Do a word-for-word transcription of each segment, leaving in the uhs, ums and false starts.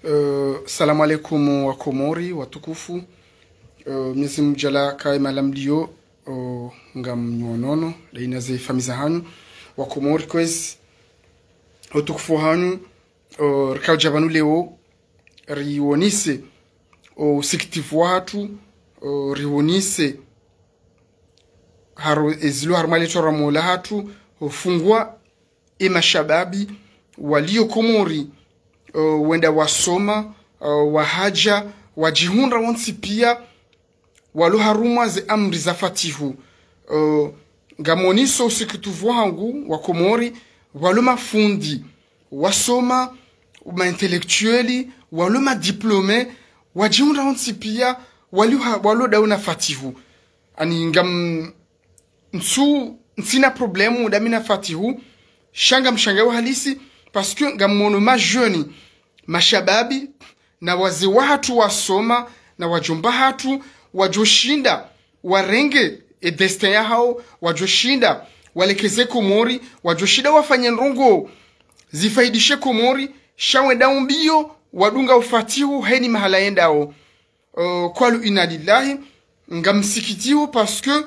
Eh, salamu alaikum wa Komori watukufu. Eh, Mwenyezi Mungu djala kaye mahala mliyo, eh, ngamnyonono, daina ze famiyi zahanyu. Wa Komori kwezi, utukufu wahanyu, eh, rika udja pvanu leo, riwonese, eh, usikitivu wahatru, eh, riwonese, haru-, ezilo harumwa le twaramo lahatru, ufungwa e mashababi waliyo Komori, eh, wenda wasoma, eh, wahadja, wadjihundra wontsi piya, walo harumwa ze amri za Fatihu. Eh, ngamoneso usikitivu wahangu wa Komori, walo mafundi, wasoma, ma intellectuels, walo ma diplômés, wadjihundra wontsi piya, wali ha-, walo daho na Fatihu. Ani ngam-, ntsu-, ntsina problème dami na Fatihu, sha ngamshangao halisi, parce que ngamono ma jeunes, mashababi, na wazee wahatru wasoma, na wadjomba hatru, wadjoshinda, warenge e destin yahawo, wadjoshinda, walekeze Komori, wadjoshinda wafanye ndrongoo, zifaidishe Komori, sha wenda umbiyo, wadunga o Fatihu, heni mahala yendao. Eh, kwalu inna lillahi, ngamsikitiho parce que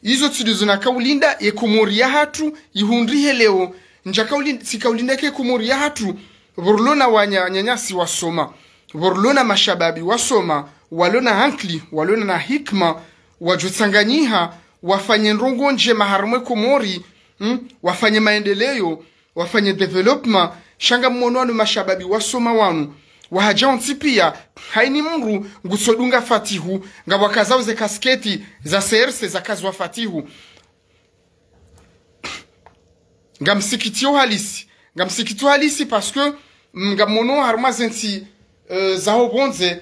izo tsi ndizo nakaulinda ye Komori yahatru, ihundrihe leo, ndjakaulinda, tsikaulinda ke Komori yahatru, pvo rilo na wanya-, wananyasi wasoma, pvo rilo na mashababi wasoma, walo na ankili, walo na hikima, wadjotsanganyiha, wafanye ndrongoo ndjema harumwa e Komori, hmm, wafanye maendeleo, wafanye développement, sha ngamono wanu mashababi wasoma wanu, wahadja wontsi piya, hayina mndru ngutsodunga Fatihu, ngapvo wakazao ze casquettes za C R C zakaziwa Fatihu. Ngamsikitiho halisi, ngamsikitiho halisi parce que, mm, ngamono harumwa ze ntsi, eh, zaho pvondze,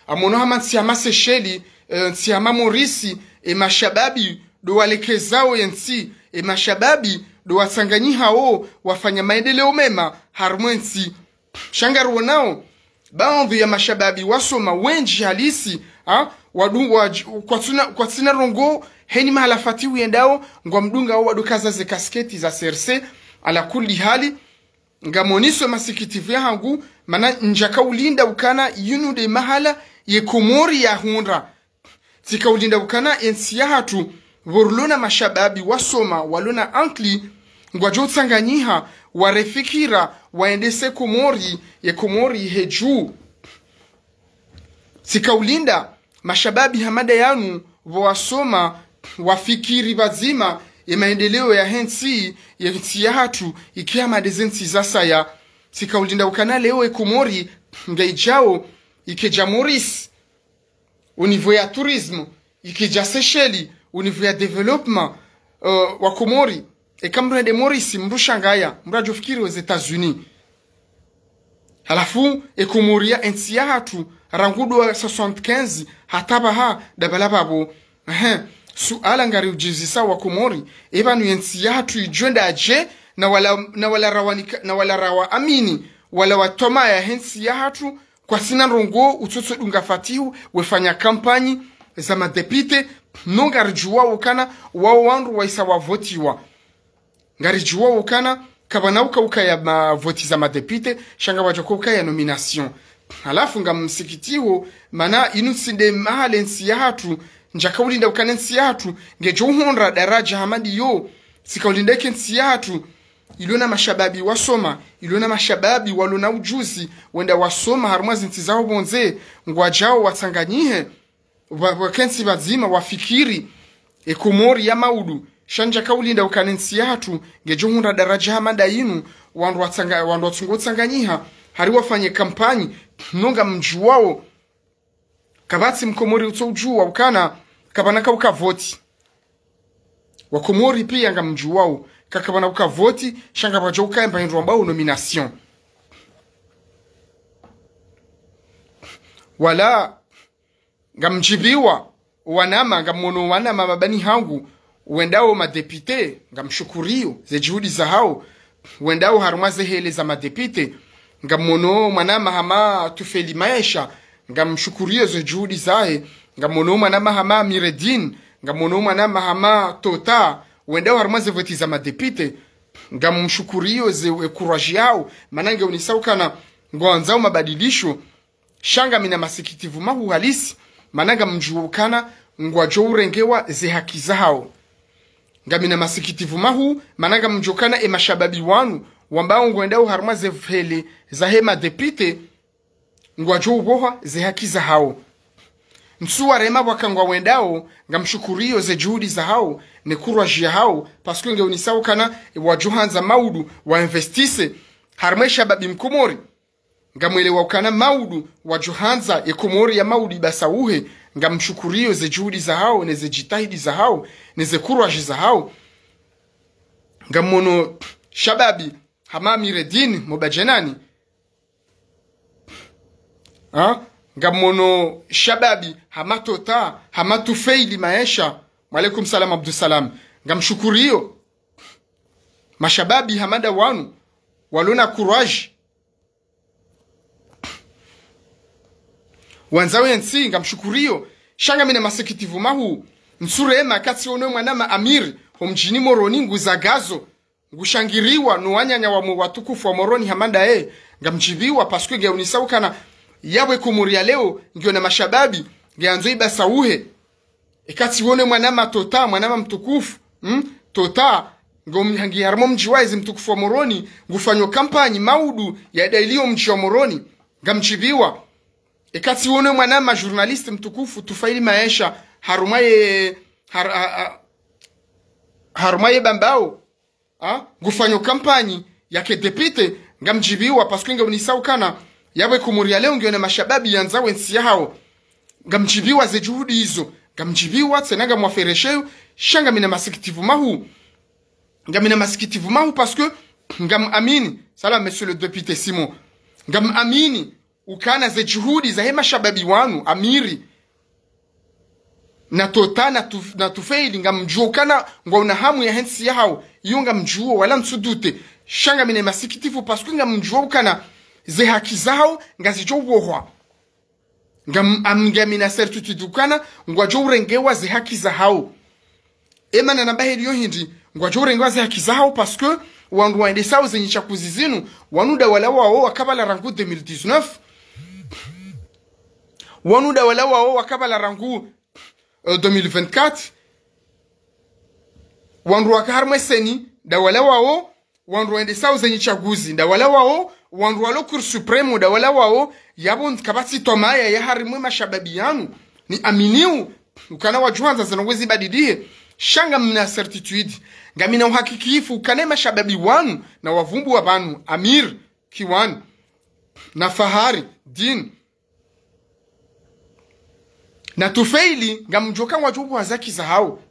amono hama ntsi hama Seychelles, eh, ntsi hama Maurice, e mashababi ndo walekezao ye ntsi, e mashababi ndo watsanganyihao wafanya maendeleo mema harumwa e ntsi. Sha ngariwonao, baadhwi ya mashababi wasoma wendji halisi, ha, wadu-, wadj-, kwatsina, kwatsina ndrongoo, heni mahala Fatihu yendao, ngwamdungao wadu kaza ze casquettes za C R C, ala kulli hali, ngamoneso masikitivu yahangu, mana ndjakaulinda ukana yinu nde mahala ye Komori yahundra. Tsikaulinda ukana ye ntsi yahatru, pvo rilo na mashababi wasoma, walo na ankili, ngwadjotsanganyiha, warefikira, waendese Komori, ye Komori ihe dju. Tsikaulinda mashababi hama nda yanu, pvo wasoma, wafikiri pvadzima ye maendeleo yahe ntsi, ye ntsi yahatru, ike hama nde ze ntsi zasaya. Tsikaulinda ukana leo e Komori ngayidjao, ike dja Maurice, au niveau ya tourisme, ike dja Seychelles, au niveau ya développement, eh, wa Komori. Eka mndru hende Maurice, mndru shangaya, mndru hadjofikiri aux États-Unis. Halafu, e Komori ya ntsi yahatru, rangu ndo wa soixante-quinze, hata pvaha, ndapvala pvapvo. Ehe, suala ngariudjizisa wa Komori, e pvanu ye ntsi yahatru idjo wenda dje, na wala, na wala rawanika, na wala rawaamini, wala watoma yahe ntsi yahatru, kwatsina ndrongoo utsotsodunga Fatihu, wefanya kampanyi za madepite, no ngaridjuwao ukana, wao wandru waisa wavotiwa. Ngaridjuwao ukana, kapvana uka ukaya mavoti za madepite, sha ngapvadjo uka ukaya nomination. Halafu ngamsikitiho, mana inu tsi nde mahala e ntsi yahatru, ndjakaulinda ukana e ntsi yahatru, ngedjo uhundra daradja hama ndiyo, tsikaulinda ke ntsi yahatru, ilo na mashababi wasoma, ilo na mashababi walo na ujuzi, wenda wasoma harumwa ze ntsi zaho pvondze, ngwadjao watsanganyihe, wa, wakentsi pvadzima, wafikiri, e Komori ya maudu, sha ndjakaulinda ukana e ntsi yahatru, ngedjo uhundra daradja hama nda yinu, wandru watsanga-, wandru watsungo utsanganyiha, hari wafanye kampanyi, no ngamdjuwao, kapvatsi Mkomori utso udjuwa ukana, kapvana ka uka voti. Wa Komori piya ngamdjuwao, ka kapvana uka voti, sha ngapvadjo uka emba hindru wambao nomination. Wala, ngamdjiviwa, wanama, ngamono wanama mabani hangu, wendao madepite, ngamshukuriyo, ze juhudi zahao, wendao harumwa ze hele za madepite, ngamono mwanama hama Tufeli Maesha, ngamshukuriyo ze juhudi zahe, ngamono mwanama hama Miredine, ngamono mwanama hama Tota, wendao harumwa ze voti za madepite, ngamshukuriyo ze, e courage yao, mana nge unisa ukana, ngwandzao mabadilisho, sha ngamina masikitivu mahuu halisi, mana ngamdjuo ukana ngwadjo urengewa ze haki zahao. Ngamina masikitivu mahuu, mana ngamdjuo ukana e mashababi wanu, wambao ngwendao harumwa ze vhele zahe madepite, ngwadjo ubohwa ze haki zahao. Ntsu warema pvwaka ngwawendao, ngamshukuriyo ze juhudi zahao, ne courage yahao, parce que ngeonesao ukana wadjo handza maudu wa investise harumwa e shababi mkomori. Ngamwelewao ukana maudu wadjo handza e Komori ya maudu ibasauhe, ngamshukuriyo ze juhudi zahao, ne ze jitihadi zahao, ne ze courage zahao. Ngamono shababi hama Amiredine Mobajenani. Ha? Ngamono shababi hama Tota, hama Tufeili Maesha. Wa alaikum salam Abdussalam. Ngamshukuriyo mashababi hama nda wanu, walona courage, wandzao ye ntsi, ngamshukuriyo. Sha ngamina masikitivu mahuu, ntsu rema katsi wono mwanama Amir, ho mdjini Moroni nguzagazo, ngushangiriwa no wananya wa mo-, watukufu wa Moroni hama ndaye, ngamdjiviwa, parce que ngeonesao ukana yapvo e Komori ya leo ngiyo na mashababi, ngeyandzo ibasauhe. Ekatsi wono mwanama Tota, mwanama mtukufu, hmm? Tota, ngomnyangi harumwa mdji wa ezi mtukufu wa Moroni, ngufanyo kampanyi maudu ya dailiyo mdji wa Moroni, ngamdjiviwa. Ekatsi wono mwanama journaliste mtukufu Tufeili Maesha, harumwa ye, har-, ha-, ha-, harumwa ye Bambao, ha? Ngufanyo kampanyi yake depite, ngamdjiviwa, parce que ngeonesao ukana yapvo e Komori ya leo ngiyo na mashababi yandzao e ntsi yahao. Ngamdjiviwa ze juhudi izo, ngamdjiviwa, tsena ngamwaferesheyo, sha ngamina masikitivu mahuu. Ngamina masikitivu mahuu parce que ngamamini, salam monsieur le député Simon, ngamamini ukana ze juhudi zahe mashababi wanu, Amiri, na Tota, na Tuf-, na Tufeili, ngamdjuo ukana ngwaona hamu yahe ntsi yahao, iyo ngamdjuo, wala ntsu doute. Sha ngamina masikitivu parce que ngamdjuo ukana ze haki zahao ngazidjo ubohwa. Ngam-, am-, ngamina certitude ukana ngwadjo urengewa ze haki zahao. Emana namba heli yo hindri, ngwadjo urengewa ze haki zahao parce que wandru waendesao ze nyitsaguzi zinu, wanu nda wala wao wakabala rangu deux mille dix-neuf. Wanu nda wala wao wakabala rangu, euh, deux mille vingt-quatre. Wandru waka harumwa e CENI nda wala wao, wandru waendesao ze nyitsaguzi nda wala wao, wandru walo Cour suprême nda wala wao. Yapvo ntsi kapvatsi twamaya ya harumwa e mashababi yanu. Niaminio ukana wadjo handza ze ndrongoo zibadilihe. Sha ngamina certitude, ngamina uhakikifu ukana e mashababi wanu na wavumbuwa pvanu, Amir Kiwan, na Fahari Din, na Tufeili, ngamdjuo ukana ngwadjo ubohwa ze haki zahao.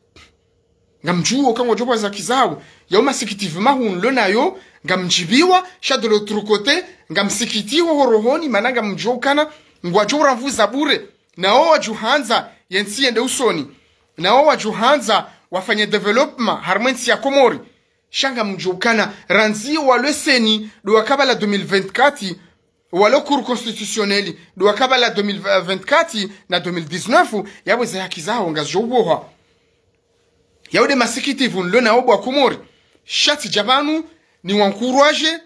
Ngamdjuo ukana ngwadjo ubohwa ze haki zahao. Yayo masikitivu mahuu nilo nayo, ngamdjiviwa, sha de l'autre côté, ngamsikitiho ho rohoni, mana ngamdjuo ukana ngwadjo uramvuza bure. Na wo wadjo handza ye ntsi yende usoni, na wo wadjo handza wafanye développement harumwa e ntsi ya Komori. Sha ngamdjuo ukana randzi walo e CENI ndo wakabala deux mille vingt-quatre, walo Cour constitutionnelle ndo wakabala deux mille vingt-quatre na deux mille dix-neuf, yapvo ze haki zahao ngazidjo ubohwa. Yayo nde masikitivu nilo nayo bo wa Komori. Sha tsidja pvanu niwaencourage,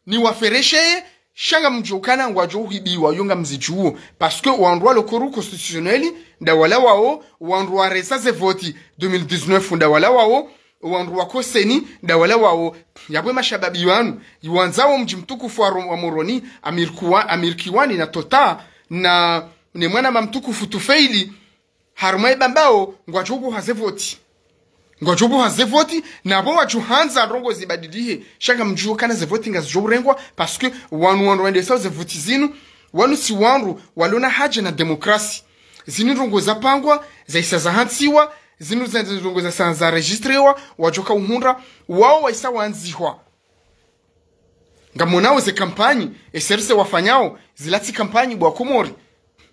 niwaferesheye, sha ngamdjuo ukana ngwadjo uhibiwa, yo ngamzidjuo. Parce que wandru walo Cour constitutionnelle nda wala wao, wandru waresa ze voti deux mille dix-neuf nda wala wao, wandru wako CENI nda wala wao. Yapvo e mashababi wanu, iwandzao mdji mtukufu wa Ro-, wa Moroni, Amir Kuwa-, Amir Kiwani na Tota, na, ne mwanama mtukufu Tufeili, harumwa e Bambao, ngwadjo ubohwa ze voti. Ngwadjo ubohwa ze voti, na pvo wadjo handza ndrongoo zibadilihe, sha ngamdjuo ukana ze voti ngazidjo urengwa, parce que wanu wandru waendesao ze voti zinu, wanu tsi wandru walona haja na démocratie. Zinu ndrongoo zapangwa, zaisa zahantsiwa, zinu ze ndrongoo zaisa zaregistrewa, wadjoka uhundra, wao waisa wandzihwa. Ngamonao ze kampanyi, e CRC wafanyao, zila tsi kampanyi bo wa Komori.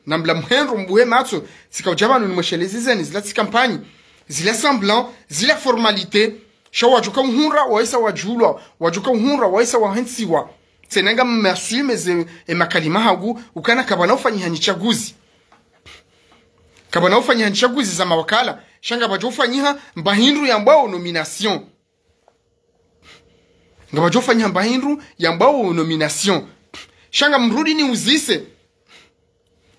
Nambla muhendo mbuhe matso, tsika udja pvanu nimweshelezizeni, zila tsi kampanyi, zila semblant, zila formalité, sha wadjoka uhundra, waisa wadjulwa, wadjoka uhundra, waisa wahantsiwa. Tsena ngam assume ze, e makalima hangu, ukana kapvana ufanyiha nyitsaguzi. Kapvana ufanyiha nyitsaguzi za mawakala, sha ngapvadjo ufanyiha mbahindru yambwao nomination. Ngapvadjo ufanyiha mbahindru yambwao nomination. Sha ngamrudi niuzise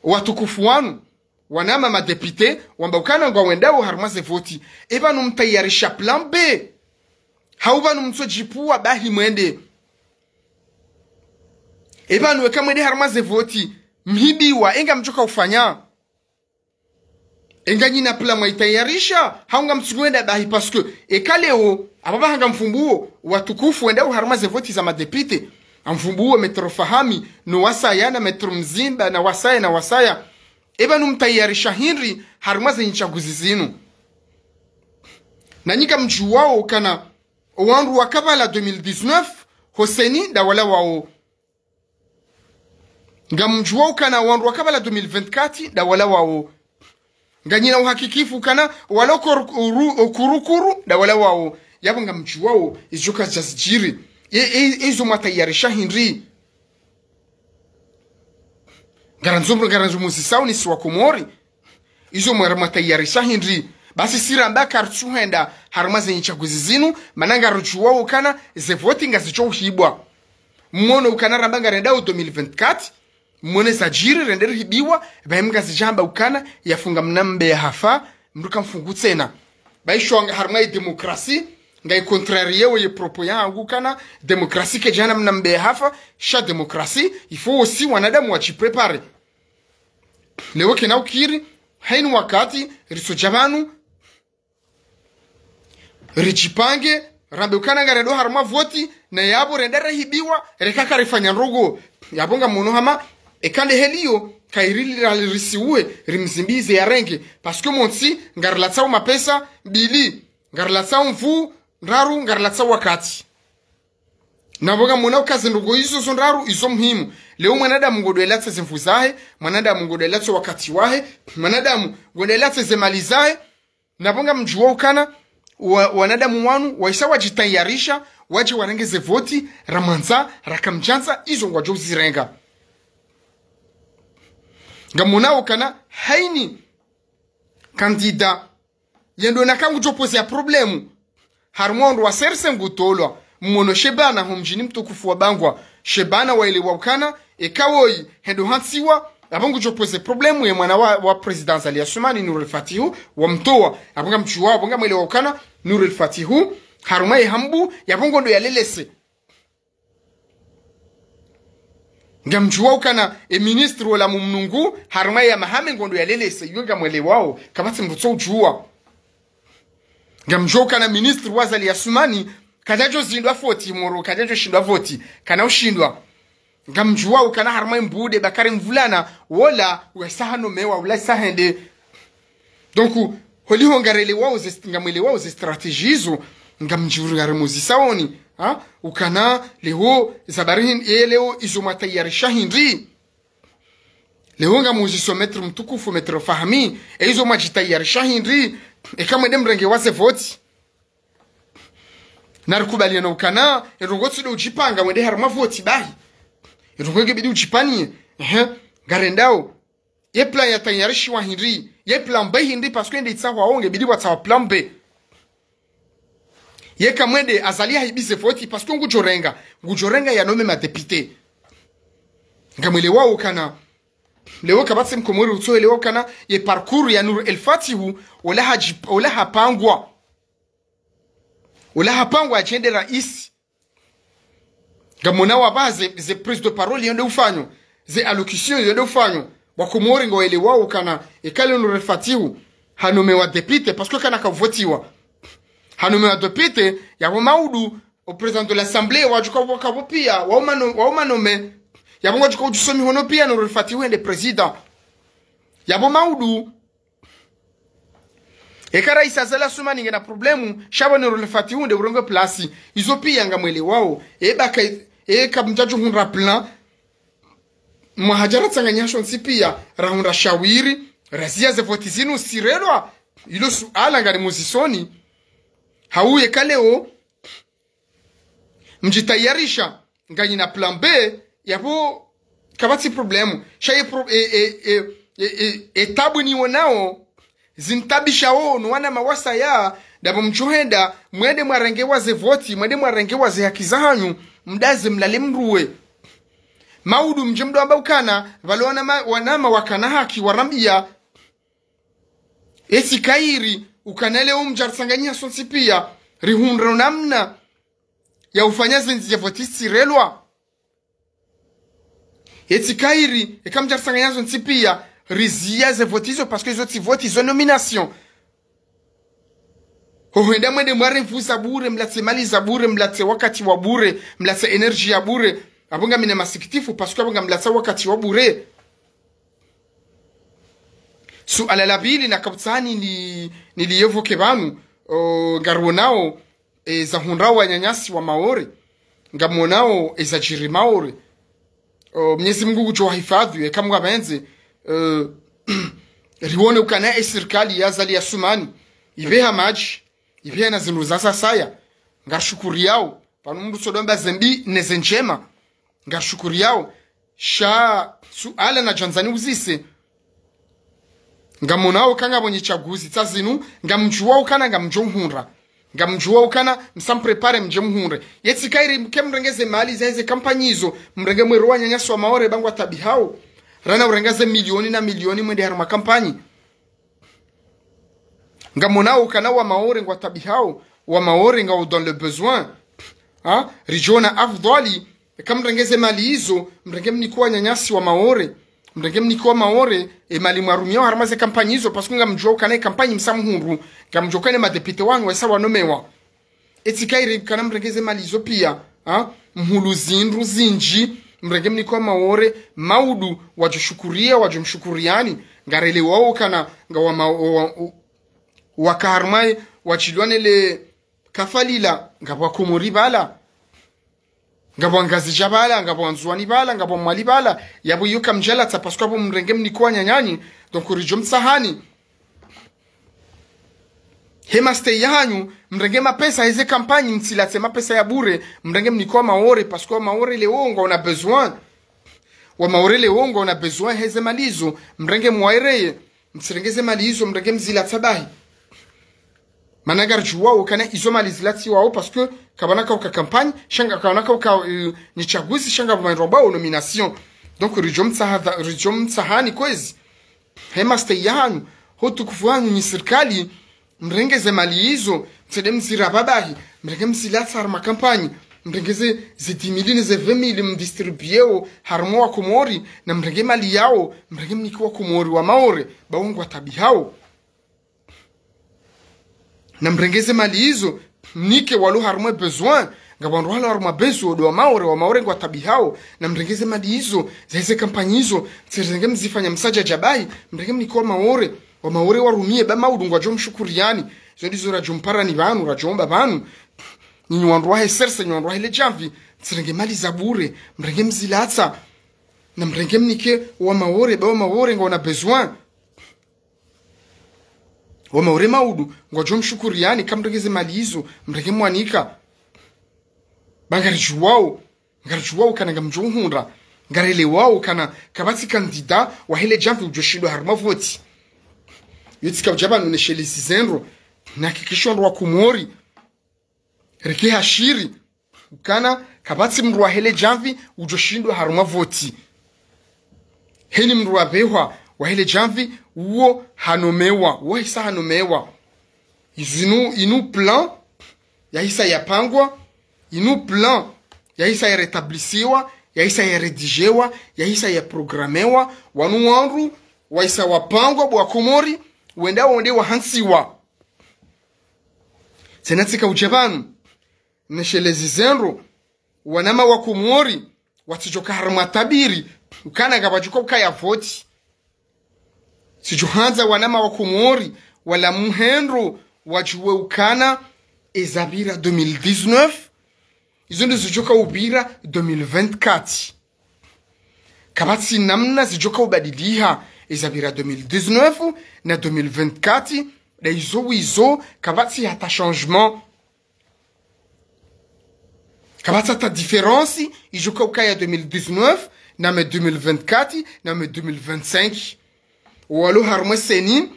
watukufu wanu, wanama madepite, wamba ukana ngwawendao harumwa ze voti. Eba numtayarisha plan B. Hau pvanu mtsodjipvuwa bahi mwende. Eba nuweka mwende harumwa ze voti, mhibiwa, enga mdjoka ufanya. Enga nyina plan mwaitayarisha, hau ngamtsungu wenda bahi, parce que eka leo, apvapvaha ngamfumbuo, watukufu wendao harumwa ze voti za madepite. Ngamfumbuo Maître Fahami, no wasaya na Maître Mzimba, na wasaya, na wasaya. Eba numtayarisha hindri harumwa ze ntsaguzi zinu. Nanyi ngamdjuwao ukana owandru wakapvala deux mille dix-neuf, ho CENI ndawalawao. Ngamdjuwao ukana owandru wakapvala deux mille vingt-quatre ndawalawao. Nganyina uhakikifu ukana wala okor-, uru-, okurukuru ndawalawao. Yapvo ngamdjuwao, izo kazidjazidjiri. E, e, izo mwatayarisha hindri. Ngarandzo, ngarandzo muzisao nyi si wa Komori. Izo mwara mwatayarisha hindri. Basi si ramba karitsuhenda harumwa ze ntsaguzi zinu, mana ngarudjuwao ukana ze voti ngazidjo uhibwa. Mwono ukana ramba ngarendao deux mille vingt-quatre, mwone zadjiri rende rihibiwa, bahi mngazidjamba ukana yafunga mna mbe hafa, mruka mfungu tsena. Bahi shwanga harumwa ye démocratie, ngayi contrarier wo ye propos yangu ukana démocratie kedjana mna mbe hafa, sha démocratie, il faut aussi wanadamu wadjipréparer. Leo kena ukiri, hayini wakati, ritsodja pvanu, ridjipange, rambe ukana ngarendao harumwa voti, na yapvo rende rahibiwa, reka karifanya ndrongo. Yapvo ngamwono hama, eka nde heli iyo, kayiri lirali risiuhe, rimzimbize yarenge. Parce que montsi, ngarilatsao mapesa, mbili, ngarilatsao nvuu, ndraru, ngarilatsao wakati. Na pvo ngamwona uka ze ndrongo izo zo ndraru, izo muhimu. Leo mwanadamu ngodjo elatsa ze nvuu zahe, mwanadamu ngodjo elatsa wakati wahe, mwanadamu ngodjo elatsa ze mali zahe. Na pvo ngamdjuwao ukana, wa-, wanadamu wanu, waisa wadjitayarisha, wadje warenge ze voti, ramwandza, rakamdjandza, izo ngwadjo uzirenga. Ngamwonao ukana, hayini candidat yendo naka ngudjo poser ya problème. Harumwa ondro wa serse ngutolwa. Mwono Shebana ho mdjini mtukufu wa Bangwa. Shebana waelewa ukana, eka woyi, hendo hantsiwa, apvo ngudjo poser problème ye mwana wa, wa président Azali Assoumani, Nour El Fatihu, wamtowa. Apvo ngamdjuwao, apvo ngamwelewa ukana, Nour El Fatihu, harumwa ye hambu, yapvo ngondo yalelese. Ngamdjuwao ukana, e ministre wola mumnungu, harumwa ya mahame ngondo yalelese, iyo ngamwelewao, kapvatsi mdru tso udjuwa. Ngamdjuwao ukana ministre wa Azali Assoumani, kadjadjo zindwa voti, moro, kadjadjo shindwa voti, kana ushindwa. Ngamdjuwao ukana harumwa imbude, Bakari Mvulana, wola, wesa hanomewa, ula isa hende. Donc, holiho ngarelewao ze st-, ngamwelewao ze stratégie izo, ngamdjuri ngaremuzisao nyi, ha? Ukana, leo, zabari hin-, e leo, izo mwatayarisha hindri. Leo ngamuzisao Maître mtukufu, Maître Fahmi, e izo mwadjitayarisha hindri, eka mwende mrenge wa ze voti. Narikubaliane ukana, e ndrongo tsi ndo udjipanga, wende harumwa voti bahi. E ndrongo ngebidi udjipanie, ehe, ngarendao. Ye plan yatayarishiwa hindri, ye plan B hindri, parce que nde itsahwao ngebidi watsaha plan B. Yeka mwende Azali hahibize voti, parce que ngudjorenga, ngudjorenga ya nome madéputé. Ngamwelewao ukana, leo kapvatsi mkomori utsoelewa ukana, ye parcours ya Nour El Fatihu, ola hadji-, ola hapangwa. Ola hapangwa yadjende raisi. Ngamwonao apvaha ze, ze prise de parole yende ufanywa, ze allocution yende ufanywa. Wakomori ngwaelewao ukana, eka leo Nour El Fatihu, hanomewa député, parce que kana kavotiwa. Hanomewa député, yapvo maudu, o président de l'Assemblée, wadjuka waka pvo pia, wauma no-, wauma nome. Yapvo ngwadjuka udjusomi hono pia, Nour El Fatihu hende président. Yapvo maudu, eka raisi Azali Assoumani ngena problème, sha pvo Nour El Fatihu nde urongoa place. Izo pia ngamwelewao. Eba ka, eka mdjadjo hundra plan. Mwahadja ratsanganya shontsi pia, rahundra shawiri, raziya ze voti zinu sirelwa. Ilo suala ngarimuzisao nyi. Hau yeka leo, mdjitayarisha, nganyina plan B, yapvo kapvatsi problème. Sha ye pro-, e, e, e, e, e, e tabu niwonao, zintabishao, no wanama wasaya, ndapvo mdjohenda, mwende mwarengewa ze voti, mwende mwarengewa ze haki zahanyu, mdaze mlale mruwe. Maudu mdje mdo amba ukana, pvalo wanama, wanama wakana haki warambia. Etsi kairi, ukana leo mdja ritsanganyiha sontsi pia, rihundre namna ya ufanya zendzi ya voti zitsirelwa. Etsi kairi, eka mdja ritsanganyiha sontsi pia, riziya ze voti izo, parce que izo tsi voti, izo nomination. Ho hwenda mwende mware nvu za bure, mlatse mali za bure, mlatse wakati wa bure, mlatse énergie ya bure. Apvo ngamina masikitifu, parce que apvo ngamlatsa wakati wa bure. Suala la pvili na kapvutsani ni, niliyevoke pvanu, o, ngarionao, e, za hundra wananyasi wa Maore, ngamwonao, e, za djiri Maore. O, Mnyezi Mungu ngudjo wahifadhwi, eka Mungu apvendze, e, rione ukana e sirikali ya Azali Assoumani, ipveha madji, ipveha na zindru za sasaya, ngarishukuriyao, pvanu mndru tsodo amba ze mbi ne ze ndjema, ngarishukuriyao, sha suala nadjandza niuzise. Ngamwonao ukana ngapvo nyi tsaguzi tsa zinu, ngamdjuwao ukana ngamdjo uhundra. Ngamdjuwao ukana msa mprépare mdje muhundre. Yetsi kairi mke mrenge ze mali za eze kampanyi izo, mrenge mwero wananyasi wa Maore ba ngwatabihao. Rana urenga ze milioni na milioni mwende harumwa kampanyi. Ngamwonao ukana wa Maore ngwatabihao, wa Maore ngwao dans le besoin. Ha? Ridjo ona afdhwali, eka mrenge ze mali izo, mrenge mnike wananyasi wa Maore, mrenge mnike wa Maore, e mali mwarumiao harumwa ze kampanyi izo, parce que ngamdjuwao ukana e kampanyi msa muhundru, ngamdjuwao ukana e madepite wanyu waisa wanomewa. Etsi kairi ukana mrenge ze mali izo pia, ha? Mhulu zindru zindji, mrenge mnike wa Maore, Maudu, wadjo shukuriya, wadjo mshukuriyani, ngarelewao ukana, ngawa ma-, wa, wa, waka harumwa ye, wadjilwa nele kafalila, ngapvo wa Komori pvala, ngapvo wa Ngazidja pvala, ngapvo wa Ndzuwani pvala, ngapvo wa Mwali pvala, yapvo iyo kamdjalatsa, parce que apvo mrenge mnike wananyanyu, donc ridjo mtsahani. He mastehi yahanyu, mrenge mapesa heze kampanyi, mtsilatse mapesa ya bure, mrenge mnike wa Maore, parce que wa Maore leo ngwaona besoin. Wa Maore leo ngwaona besoin heze mali izo, mrenge mwaereye, mtsirenge ze mali izo, mrenge mzilatsa bahi. Mana ngaridjuwao ukana izo mali zilatsiwao, parce que kapvana kauka kampanyi, sha nga kapvana kauka, eh, nyi tsaguzi, sha ngapvo mwendro wambao nomination. Donc, ridjo mtsaha-, ridjo mtsahani kwezi. He mastehi yahanyu, ho utukufu wahanyu nyi sirikali, mrenge ze mali izo, mtsende mzirapve bahi, mrenge mzilatsa harumwa kampanyi, mrenge ze, ze dix mille ne ze vingt mille mdistribuyeo harumwa wa Komori, na mrenge mali yao, mrenge mnike wa Komori wa Maore, ba wo ngwatabihao. Na mrenge ze mali izo, mnike walo harumwa besoin, ngapvo wandru walo harumwa besoin, ndo wa Maore, wa Maore ngwatabihao, na mrenge ze mali izo, za heze kampanyi izo, mtsirenge mzifanya msadjadja bahi, mrenge mnike wa Maore, wa Maore warumiye ba Maudu ngwadjo mshukuriyani, izo ndizo radjo mparani pvanu, radjo omba pvanu, nyinyi wandru wahe serse, nyinyi wandru wahe le djamvi, mtsirenge mali za bure, mrenge mzilatsa, na mrenge mnike wa Maore, ba wa Maore ngwaona besoin. Wa Maore Maudu, ngwadjo mshukuriyani, eka mrenge ze mali izo, mrenge mwanika. Ba ngaridjuwao, ngaridjuwao ukana ngamdjo uhundra, ngarelewao ukana kapvatsi candidat wahe le djamvi udjo shindwa harumwa voti. Yo tsika udja pvanu neshelezi zendro, nahakikisho ndo wa Komori. Rike hashiri, ukana, kapvatsi mndru wahe le djamvi, udjo shindwa harumwa voti. Heni mndru wapvehwa, wahe le djamvi, uwo hanomewa, uwo hisa hanomewa. Izinu, inu plan, yahisa yapangwa, inu plan, yahisa yarétablisiwa, yahisa yarédigewa, yahisa yaprogramewa, wanu wandru, wahisa wapangwa, bo wa Komori, wenda wonde wahantsiwa. Tsena tsika udja pvanu, neshelezi zendro, wanama wa Komori, watsidjoka harumwa tabiri, ukana ngapvadjoka ukaya voti. Tsidjo handza wanama wa Komori, wala muhendo, wadjuwe ukana, eza pvira deux mille dix-neuf, izo ndizo zidjoka upvira deux mille vingt-quatre. Kapvatsi namna zidjoka ubadiliha, eza pvira deux mille dix-neuf na deux mille vingt-quatre, nda izo wizo, kapvatsi hata changement. Kapvatsi hata différence, idjoka ukaya deux mille dix-neuf, na me deux mille vingt-quatre, na me deux mille vingt-cinq. Walo harumwa CENI,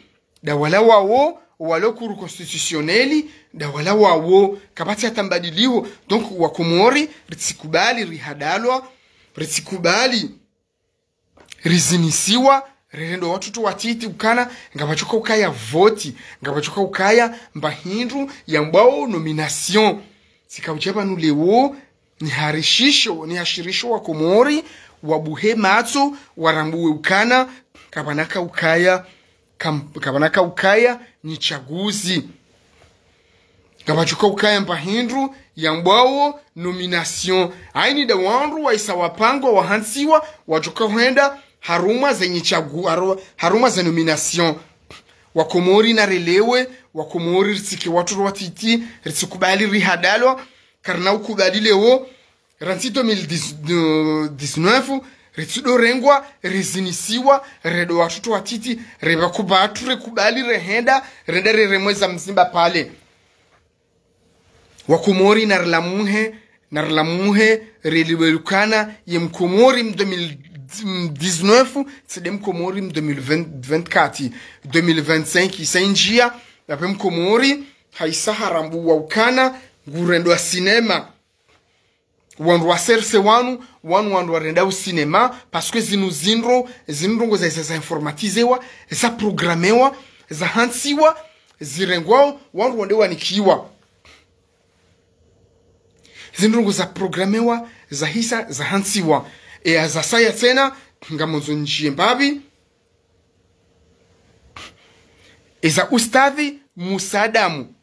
nda wala wawo, walo Cour constitutionnelle, nda wala wawo, kapvatsi hata mbadiliho. Donc, wa Komori, ritsikubali, rihadalwa, ritsikubali rizinisiwa, rirendwa watoto watiti ukana, ngapvadjoka ukaya voti, ngapvadjoka ukaya mba hindru yambwao nomination. Tsika udja pvanu leo, niharishisho, nihashirisho Wakomori, wabuhe matso, warambuwe ukana, kapvanaka ukaya, kam-, kapvanaka ukaya, ni tsaguzi. Ngapvadjoka ukaya mba hindru yambwao nomination. Haina nda wandru waisa wapangwa, wahantsiwa, wadjoka hwenda harumwa ze nyitsagu-, haru-, harumwa ze nomination. Wakomori narelewe, Wakomori ritsike watoto watiti, ritsikubali rihadalwa, karina ukubali leo, rantsi deux mille dix-neuf, ritsidorengwa, rizinisiwa, rendwa watoto watiti, reba kubatu, rekubali, rehenda, renda reremwa ze mzimba pale. Wakomori narilamuhe, narilamuhe, relewe ukana, ye Mkomori m deux mille dix-neuf, tsi nde Mkomori m deux mille vingt, vingt-quatre, deux mille vingt-cinq, isa indjia, yapvo Mkomori, haisa harambuwa ukana, ngurendwa sinema. Wandru wa chercher wanu, wanu wandru warenda u sinema, parce que zinu zindro, zinu ndrongoo za, za, za informatisewa, za programmewa, za hantsiwa, zirengwao, wandru wende wanikiwa. Zinu ndrongoo za programmewa, za hisa, za hantsiwa. E ya zasaya tsena, ngamondzo ndjie mbapvi, e za Ustadhi Musa Adamu.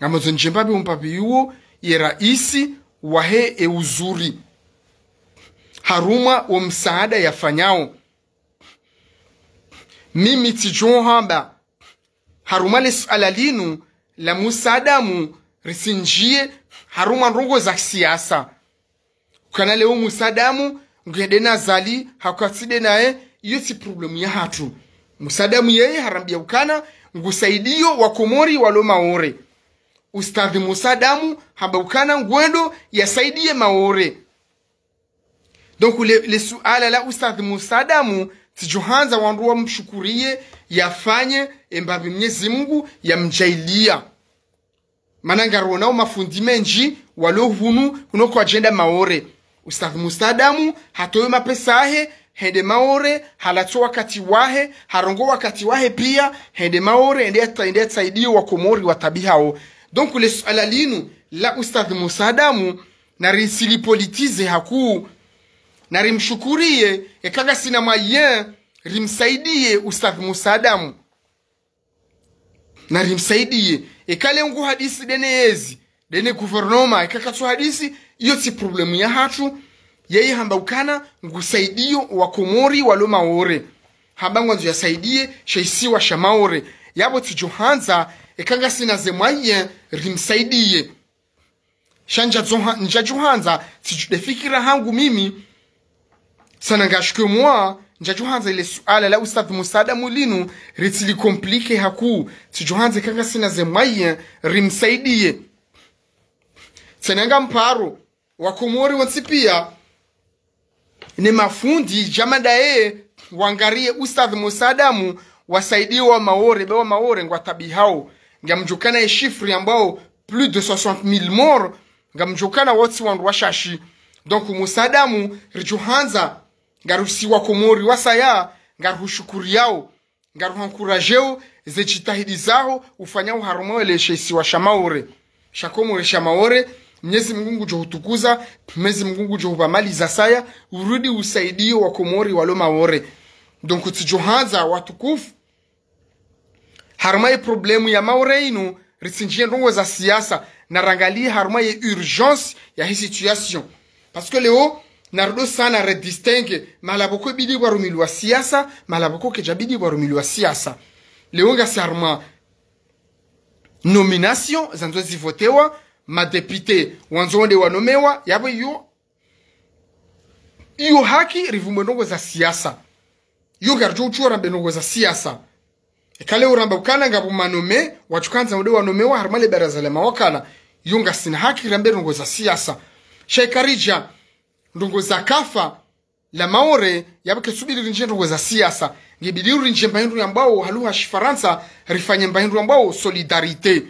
Ngamondzo ndjie mbapvi umbapvi uwo ye raisi wahe e uzuri. Harumwa wo msaada yafanyao. Mimi tsidjo hamba. Harumwa le suala linu la Musa Adamu ritsinjie harumwa ndrongoo za siasa. Ukana leo Musa Adamu, nguhende na Azali, hauka tsi nde naye, iyo tsi problème yahatru. Musa Adamu yeye harambia ukana, ngusaidio Wakomori walo Maore. Ustadhi Musa Adamu, hamba ukana ngwendo yasaidie Maore. Donc, le, le suala la Ustadhi Musa Adamu, tsidjohandza wandru wamshukurie, yafanye, e mbapvi Mnyezi Mungu, yamdjaaliya. Mana ngarionao mafundi mendji, walo hunu, hunu kwadjenda Maore. Ustadh Musa Adamu, hatowe mapesa yahe, hende Maore, halatso wakati wahe, harongoa wakati wahe pia, hende Maore, hende yata-, hende yatsaidie Wakomori watabihao. Donc, le suala linu, la Ustadh Musa Adamu, nari silipolitize hakuu, nari mshukurie, eka ngasina moyen, rimsaidie Ustadh Musa Adamu. Nari msaidie. Eka le ngu hadisi nde ne yezi, nde ne gouvernement, eka katsu hadisi, iyo tsi problème yahatru. Yeye hamba ukana, ngusaidio Wakomori walo Maore. Hamba ngwandzo yasaidie, she isiwa sha Maore. Yapvo tsidjohandza, eka ngasina ze moyen, rimsaidie. Sha ndjadjoha-, ndjadjohandza, tsidju-, nde fikira hangu mimi, sana ngashike mwa, ndjadjohandza ile suala la Ustadh Musa Adamu linu, ritsili compliqué hakuu, tsidjohandza eka ngasina ze moyen, rimsaidie. Tsena ngamparo, Wakomori wontsi pia, ne mafundi, djamanda ye, wangarie Ustadh Musa Adamu, wasaidie wa Maore, be wa Maore, ngwatabihao. Ngamdjokana ye chiffre yambao plus de soixante mille morts, ngamdjokana wontsi wandru washashi. Donc, Musa Adamu, ridjohandza, ngarusi Wakomori wasaya, ngaruhushukuriao. Ngaruha encourageo ze djitihadi zaho ufanyao harumwa le she isiwa sha Maore. Sha Komori sha Maore, Mnyezi Mungu ngudjo hutukuza, Mnyezi Mungu ngudjo hupva mali za saya, urudi usaidie Wakomori walo Maore. Donc, tsidjohandza watukufu, harumwa ye problème ya Maore inu, ritsinjie ndrongoo za siasa, narangalie harumwa ye urgence ya hi situation. Parce que leo, narudo sana redistingue, mahala pvoko ibidi pvarumilwa siasa, mahala pvoko kedjabidi pvarumilwa siasa. Leo ngasi harumwa nomination, zandzo zivotewa, madéputé, wandzo wende wanomewa, yapvo iyo, iyo haki, rivumbwe ndrongoo za siasa. Iyo ngaridjo utsuwa rambe ndrongoo za siasa. Eka le uramba ukana ngapvo manome, wadjukandza wende wanomewa harumwa le baraza la mawakala. Iyo ngasina haki rambe ndrongoo za siasa. Sha eka ridja ndrongoo za kafa la Maore, yapvo ketsubidi rinjie ndrongoo za siasa. Ngebidi urinjie mba hindru yambwao, ha lugha ya Shifarantsa, rifanye mba hindru yambwao solidarité.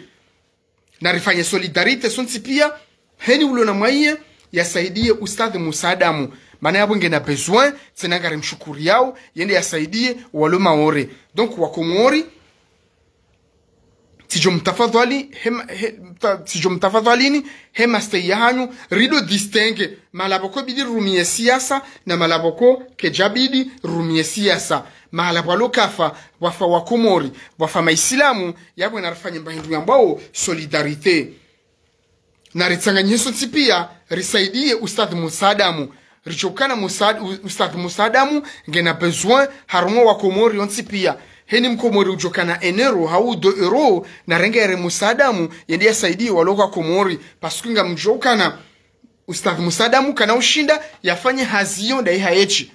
Narifanye solidarité sontsi pia, heni ulo na moyen, yasaidiye Ustadh Musa Adamu. Mana yapvo ngena besoin, tsena ngarimshukuriyao, yende yasaidiye walo Maore. Donc, Wakomori, tsidjo mtafadhwali, he ma-, he, ta-, tsidjo mtafadhwalini, he mastehi yahanyu, rido distinguer, mahala pvoko bidi rumiye siasa, na mahala pvoko kedjabidi rumiye siasa. Mahala pvwalo kafa, pvwafa Wakomori, pvwafa Maisilamu, yapvo narifanye mba hindru yambwao solidarité. Naritsanganyihe sontsi piya, risaidiye Ustadh Musa Adamu. Ridjokana Musa-, U-, Ustadh Musa Adamu, ngena besoin, harumwa Wakomori wontsi piya. Heni Mkomori udjokana un euro, hau deux euros, narenge yare Musa Adamu, yende yasaidiye walo Wakomori. Parce que ngamdjokana, Ustadh Musa Adamu kana ushinda, yafanye hazi yo ndayi hayeshi.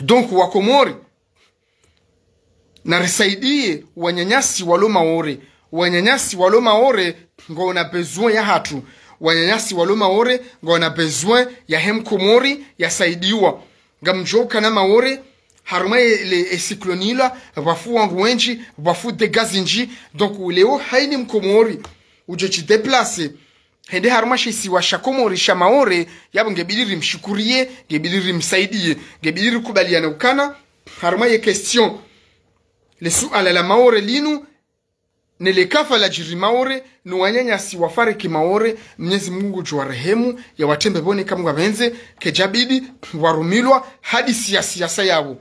Donc, Wakomori, narisaidiye wananyasi walo Maore. Wananyasi walo Maore ngwaona besoin yahatru. Wananyasi walo Maore ngwaona besoin yahe Mkomori yasaidiwa. Ngamdjokana Maore, harumwa ye, le, e cyclone ila, pvwafu wandru wendji, pvwafu dégâts zindji. Donc, leo hayini Mkomori udjo djidéplacer, hende harumwa she isiwa sha Komori sha Maore, yapvo ngebidi rimshukuriye, ngebidi rimsaidiye, ngebidi rikubaliyane ukana, harumwa ye question, le suala la Maore linu, ne le kafa ladjiri Maore, no wananyasi wafariki Maore, Mnyezi Mungu ngudjo warehemu, yawatrembe pvone kamwe ngwapvendze, kedjabidi warumilwa hadisi ya siasa yapvo.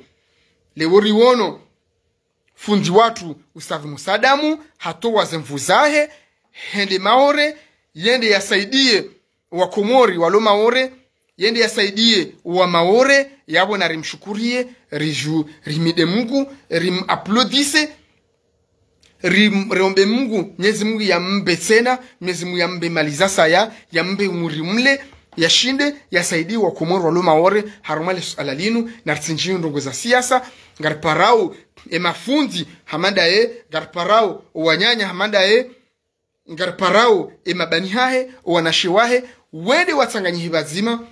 Leo riwono, fundi watru Ustadh Musa Adamu, hatowa ze nvu zahe, hende Maore, yende yasaidiye Wakomori walo Maore, yende yasaidiye Wamaore, yapvo narimshukuriye, ridju, rimhimide Mungu, rim applaudisse, rim, riombe Mungu, Mnyezi Mungu yambe tsena, Mnyezi Mungu yambe mali zasaya, yambe umuri mle, yashinde, yasaidiye Wakomori walo Maore, harumwa le suala linu, naritsindjiye ndrongo za siasa, ngariparao, e mafundi, hama ndaye, ngariparao, wananya, hama ndaye, ngariparao, e mabani hahe, wanashe wahe, wende watsanganyihe pvadzima,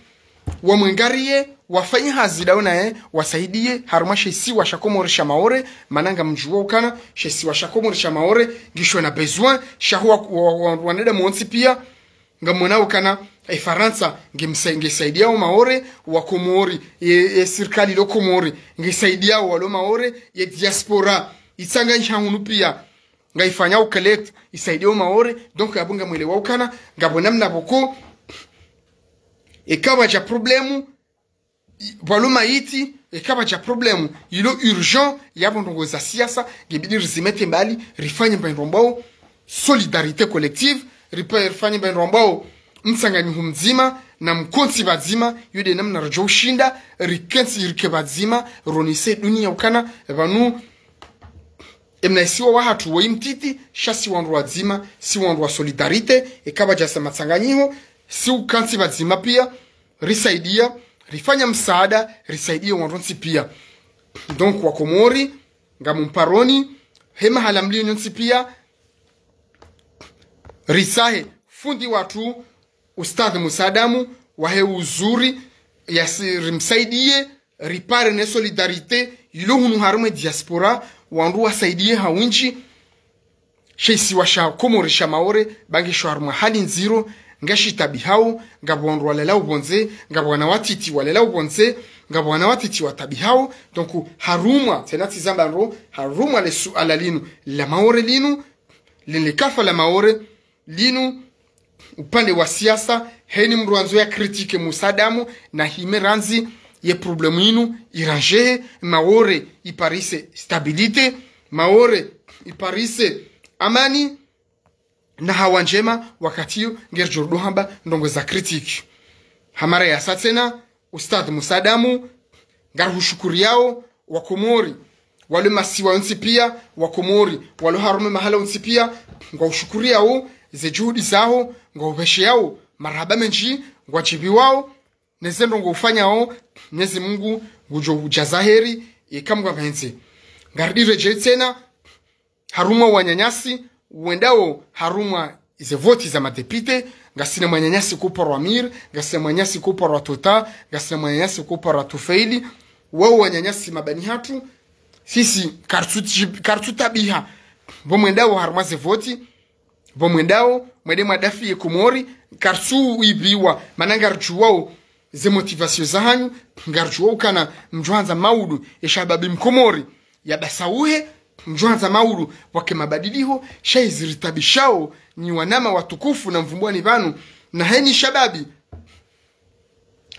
wamwengariye, wafanye hazi ndawo naye, wasaidiye, harumwa she isiwa sha Komori sha Maore, mana ngamdjuwa ukana, she isiwa sha Komori sha Maore, ngisho na besoin, shahu wa, wa, wa, wanadamu wontsi piya, ngamwona ukana, e Farantsa, ngemsa-, ngesaidiyao Maore, Wakomori, e, e sirikali lo Komori, ngesaidiyao walo Maore, ye diaspora, itsanganyiha hunu piya, ngayifanyao collecte, isaidiye Maore, donc yapvo ngamwelewao ukana, ngapvo namna pvoko, eka pvwadja problème, i-, pvwalo mayiti, eka pvwadja problème, ilo urgent, yapvo ndrongo za siasa, ngebidi rizimete mbali, rifanye mba hindru yambwao solidarité collective, ripa-, rifanye mba hindru yambwao mtsanganyiho mdzima, na mkontsi pvadzima, yo nde namna ridjo ushinda, rikentsi rike pvadzima, ronese duniya ukana, pvanu, emna isiwa wahatru woyi mtiti, sha si wandru wadzima, si wandru wa solidarité, eka pvwadja sa matsanganyiho, si ukantsi pvadzima piya, risaidiya, rifanya msaada, risaidiye wandru wontsi piya. Donc, Wakomori, ngamumparoni, he mahala mliyo nyontsi piya, ritsahe, fundi watru, Ustadh Musa Adamu, wahe uzuri, yasi rimsaidiye, ripare ne solidarité, ilo hunu harumwa e diaspora, wandru wasaidiye ha windji, she isiwa sha Komori sha Maore, ba ngisho harumwa hali ndziro, ngashitabihao, ngapvo wandru walalao pvondze, ngapvo wana watiti walalao pvondze, ngapvo wana watiti watabihao, donc harumwa, tsena tsizamba ndro, harumwa le suala linu, la Maore linu, lile kafa la Maore, linu, upande wa siasa, heni mndru wandzo ya critiquer Musa Adamu, nahime randzi ye problème inu, iranjehe, Maore iparise stabilité, Maore iparise amani, na hawa ndjema, wakati yo, ngeridjo rudu hamba ndrongo za critique. Ha mara ya sa tsena, Ustadh Musa Adamu, ngarihushukuriyawo, Wakomori, walo masiwa yontsi piya, Wakomori, walo harumwa mahala yontsi piya, ngwahushukuriyawo, ze juhudi zaho, ngwahupvesheyawo, marahaba mendji, ngwadjibiwawo, ne ze ndrongo ufanyawo, Mnyezi Mungu, ngudjo hudjaza heri, eka Mngu yapvendze. Ngaridi redjeyi tsena, harumwa wananyasi, wendawo harumwa ze voti za madepite, ngasina mwananyasi kuparwa Amir, ngasina mwananyasi kuparwa Tota, ngasina mwananyasi kuparwa Tufeili, wawo wananyasi mabani hatru, sisi karitsu-, karitsutabiha, pvo mwendawo harumwa ze voti, pvo mwendawo, mwende mwadafiye Komori, Kartsu ibiwa, mana ngaridjuwao ze motivation zahanyu, ngaridjuwao ukana mdjohandza maudu, ye shababi mkomori ya basauhe, mdjohandza maudu wake mabadiliho, sha izi ritabishao, nyi wanama watukufu na mvumbwani pvanu, na heni shababi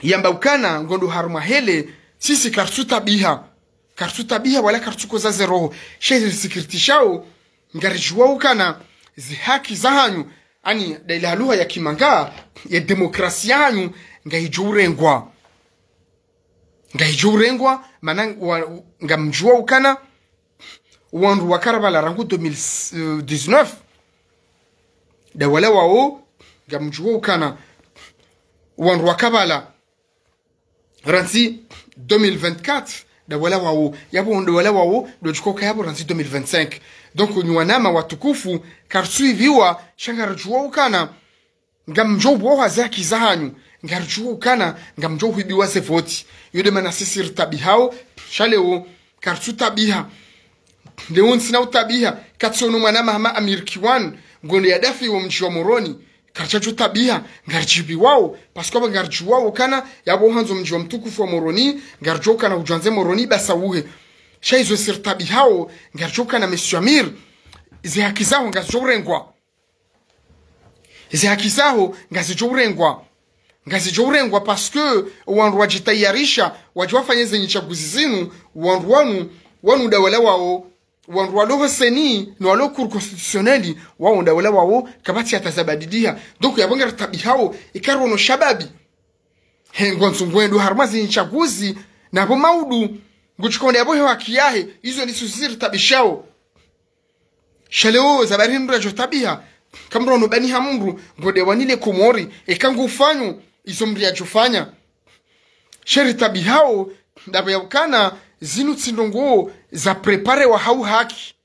yamba ukana ngondo harumwa hele, sisi kartsu tabiha. Kartsu tabiha wala kartsu koza ze roho. Sha izi risikirtishao, ngaridjuwao ukana ze haki zahanyu, ani, nda ila lugha ya kimanga, ye demokrasi yahanyu, ngayidjo urengwa. Ngayidjo urengwa, mana wa, ngamdjuwao ukana, wandru waka pvala rangu deux mille dix-neuf. Nda wala wao, ngamdjuwao ukana, wandru waka pvala randzi deux mille vingt-quatre, nda wala wao, yapvo nda wala wao, ndo djukoka yapvo randzi deux mille vingt-cinq. Donc, nyi wanama watukufu, kartsu ibiwa, sha ngaridjuwao ukana, ngamdjo uboha ze haki zahanyu, ngaridjuwao ukana, ngamdjo uhibiwa ze voti. Yo nde mana sisi ritabihao, sha leo, kartsu tabiha. Leo ntsina utabiha, katsiono mwanama hama Amir Kiwan, ngondo yadafi wo mdji wa Moroni, karitsadjo tabiha, ngaridjibiwao, parce que apvo ngaridjuwao ukana, yapvo handzo mdji wa mtukufu wa Moroni, ngaridjuwao ukana udjwandze Moroni, basauhe. Sha izo siritabihao, ngaridjuwao ukana Monsieur Amir, ze haki zaho ngazidjo urengwa. Ze haki zaho ngazidjo urengwa. Ngazidjo urengwa parce que wandru wadjitayarisha, wadje wafanye ze nyitsaguzi zinu, wandru wanu, wanu nda wala wao, wandru walo ho CENI, no walo Cour constitutionnelle, wao nda wala wao, kapvatsi hata zabadiliha. Donc, yapvo ngaritabihao, ikarono shababi. He, ngwandzo ngwendo harumwa ze nyitsaguzi, na pvo maudu, ngudjikonda yapvo he haki yahe, izo ndizo ziritabishao. Sha leo, zabari mdru yadjo tabiha, kamdru ono bani ha mdru, ngonde wanile Komori, eka ngufanyo, izo mdru yadjo fanya. Sha ritabihao, ndapvo ya ukana, zinu tsi ndrongoo za préparer wa hau haki.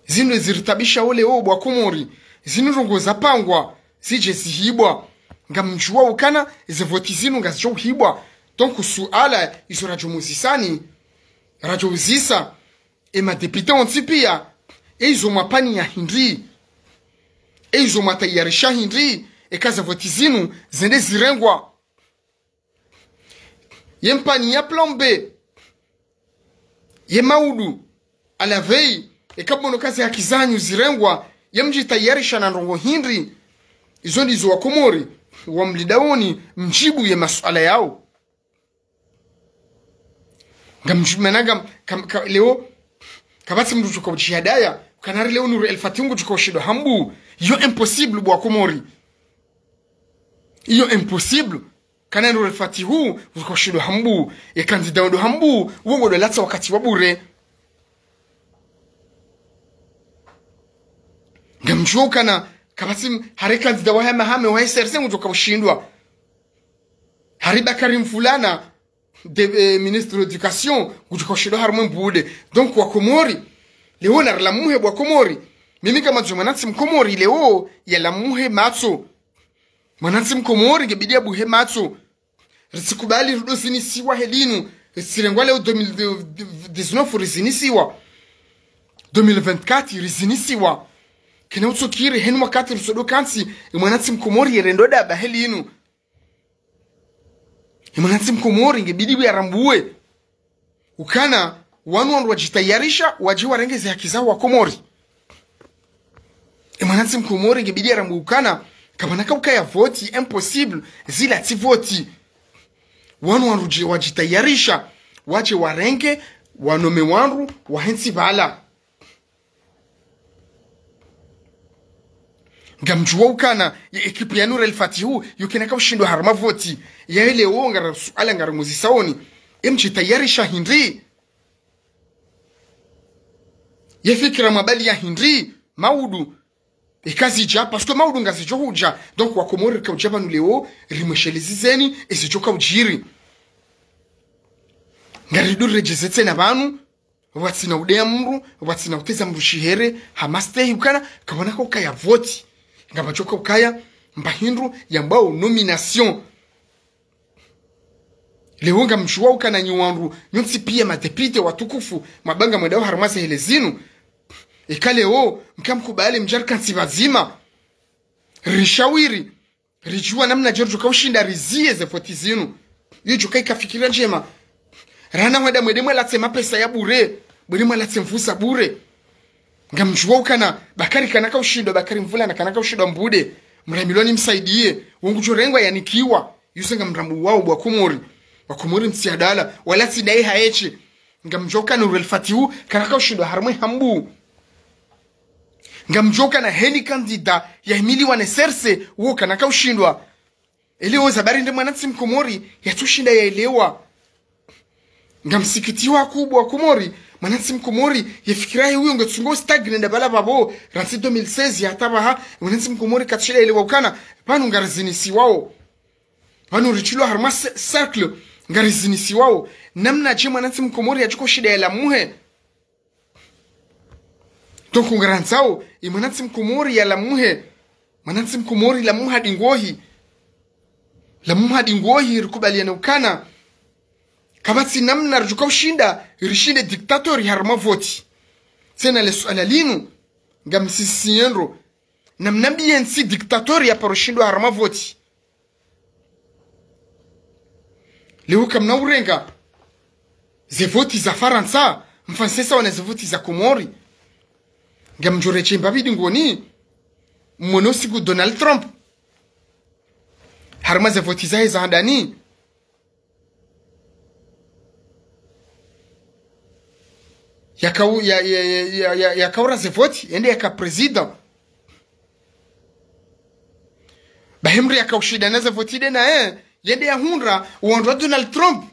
Zinu ziritabishao leo bo wa Komori, zinu ndrongoo zapangwa, zidje zihibwa. Ngamdjuwao ukana, ze voti zinu ngazidjo uhibwa. Donc, suala, izo radjo muzisani, radjo uzisa, e madéputé wontsi pia, e izo mwapvaniya hindri, e izo mwatayarisha hindri, eka ze voti zinu zende zirengwa. Ye mpvaniya plan B, ye maudu, à la veille, eka mwono ka ze haki zahanyu zirengwa, ye mdjitayarisha na ndrongoo hindri, izo ndizo wa Komori, wamlindao ni mdjibu ye masuala yao. Ngamdjumena ngam, kam, ka, leo, kapvatsi mdru udjoka udjihadaya, ukana hari leo Nour El Fath ngudjoka ushindwa hambu. Iyo impossible bo wa Komori. Iyo impossible. Kana Nour El Fath hu, ngudjoka ushindwa hambu. Ye candidat wondo hambu, wo ngondo latsa wakati wa bure. Ngamdjuwao ukana, kapvatsi m, hari candidat wa hama hame wa S R C ngudjoka ushindwa. Hari Bakari Mfulana, de, eh, ministre de l'éducation, ngudjoka ushindwa harumwa e mbude. Donc, wa Komori, leo narilamuhe bo wa Komori. Mimi kama djo mwanantsi mkomori leo, yalamuhe matso. Mwanantsi mkomori ngebidi yabuhe matso. Ritsikubali rudo zinisiwa he linu. Ritsirengwa leo deux mille dix-neuf rizinisiwa. Deux mille vingt-quatre rizinisiwa. Kena utsokiri henu wakati rusodo kantsi, e mwanantsi mkomori yerendo daba he linu. E mwanantsi mkomori ngebidi bu yarambuwe ukana, wanu wandru wadjitayarisha, wadje warenge ze haki zawo wa Komori. E mwanantsi mkomori ngebidi yarambuwe ukana, kapvana ka ukaya voti, impossible, zila tsi voti. Wanu wandru dje wadjitayarisha, wadje warenge, wanome wandru, wahentsi pvala. Ngamdjuwao ukana, ye ekipu ya Nour El Fath hu, yo kena ka ushindwa harumwa voti. Yahe leo ngara suala ngara muzisao ni, e mdjitayarisha hindri. Ye fikira mwabaliya hindri, maudu. Eka zidja, parce que maudu ngazidjo hudja. Donc, wa Komori rika udja pvanu leo, rimweshelezizeni, ezidjoka udjiri. Ngarido redjeze tsena pvanu, pvwatsina udeya mdru, pvwatsina uteza mdru shihere, ha mastehi ukana, kapvana ka ukaya voti. Ngapvadjoka ukaya, mba hindru, yambwao nomination. Leo ngamdjuwao ukana nyi wandru, nyontsi pia madéputé watukufu, mwabanga mwendao harumwa ze hele zinu. Eka leo, mkamkubali mdje rikantsi pvadzima. Rishawiri. Ridjuwa namna dje ridjo kaushinda riziye ze voti zinu. Iyo djo kaika fikira ndjema. Rana wada mwende mwalatse mapesa ya bure. Mwende mwalatse nvu za bure. Ngamdjuwa ukana, Bakari kana kaushindwa, Bakari Mvulana kana kaushindwa mbude. Mramilwa ni msaidiye. Wo ngudjo rengwa yanikiwa. Yuse ngamrambuwawo bo Wakomori. Wakomori mtsi adala. Wala tsi ndaye haeshe. Ngamdjuwa ukana Nour El Fath wu, kana kaushindwa harumwa ye hambu. Ngamdjuwa ukana heni kandida yahimiliwa ne serse, wo kana kaushindwa. Elewo zabari nde mwanantsi mkomori, yatsushinda yaelewa. Ngamsikitiho kubwa Komori, mwanantsi mkomori, ye fikira ye uyo ngetsungo stagne nda pvala pvapvo, rantsi deux mille seize hata pvaha, mwanantsi mkomori katsushinda yaelewa ukana, pvanu ngarizinisiwawo. Pvanu ritrilwa harumwa ce-, cercle, ngarizinisiwawo. Namna dje mwanantsi mkomori yatsuko shinda yalamuhe. Donc ngarandzao, ye mwanantsi mkomori yalamuhe. Mwanantsi mkomori lamuha dingohi. Lamuha dingohi rikubaliane ukana. Kapvatsi namna ridjo kaushinda, rishinde dictateur harumwa voti. Tsena le suala linu, ngamsisiye ndro. Namnambiye ntsi dictateur yaparo shindwa harumwa voti. Leo kamna urenga ze voti za Farantsa, mfantsi sawa na ze voti za Komori. Ngamdjo redjeyi mbapvi dingoni, mwono siku Donald Trump. Harumwa ze voti zahe za handani. Yakau-, ya, ya, ya, ya, ya, yakaura ze voti, yende yaka président. Bahi mdru yakaushindana ze voti nde naye, yende yahundra, wandru wa Donald Trump.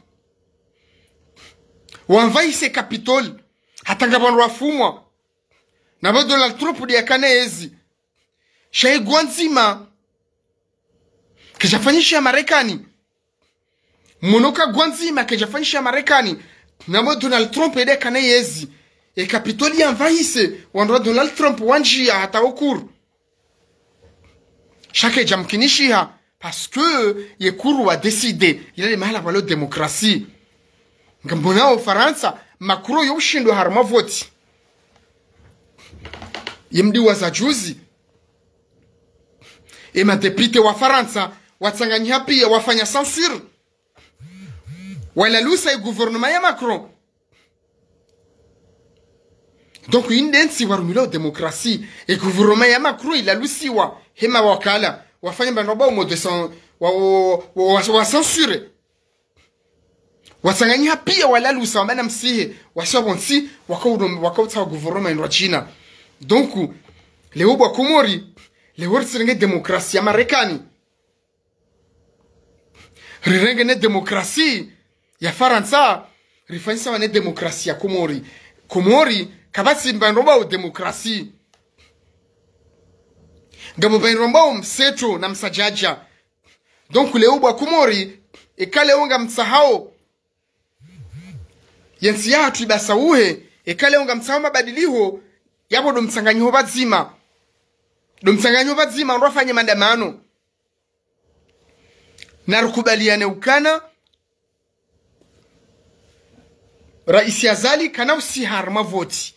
Wamvahise Capitole, hata ngapvo wandru wafumwa. Na pvo Donald Trump nde yakana yezi. Sha ye gwandzima. Keshafanyisha Marekani. Mwono ka gwandzima keshafanyisha Marekani. Na pvo Donald Trump nde yakana yezi. Ye Capitole yamvahise, wandru wa Donald Trump wandjiya hata o kuru. Sha kayidjamkinishiha, parce que ye kuru wa décidé, yila nde mahala pvwalo démocratie. Ngamwonao Farantsa, Macron yo ushindwa harumwa voti. Ye mdjuwa za juzi. Ye madéputé wa Farantsa, watsanganyiha piya wafanya censure. Walalusa ye gouvernement ya Macron. Donc, yinu nde ntsi warumilwao démocratie. Ye gouvernement ya Macron ilalusiwa, he mawakala, wafanya mbapvi wabao mode sans, wa, wa, wa, wa, wa censure. Watsanganyiha piya walalusa wamba namsihe, wasi wapvo ntsi, wakauno-, wakautsaha gouvernement yinu rashina. Donc, leo bo Wakomori, leo ritsirenge démocratie ya Marekani. Rirenge ne démocratie ya Farantsa, rifanyisa wane démocratie ya Komori. Komori, kapvatsi mbapvi wabao démocratie. Ngapvo mbapvi wabao mseto na msadjadja. Donc, leo bo Wakomori, eka leo ngamtsahao ye ntsi yahatru ipvasa uhe, eka leo ngamtsahao mabadiliho, yapvo ndo mtsanganyiho pvadzima. Ndo mtsanganyiho pvadzima, ndo wafanye maandamano. Narikubaliane ukana, Raisi Azali kana usiha harumwa voti.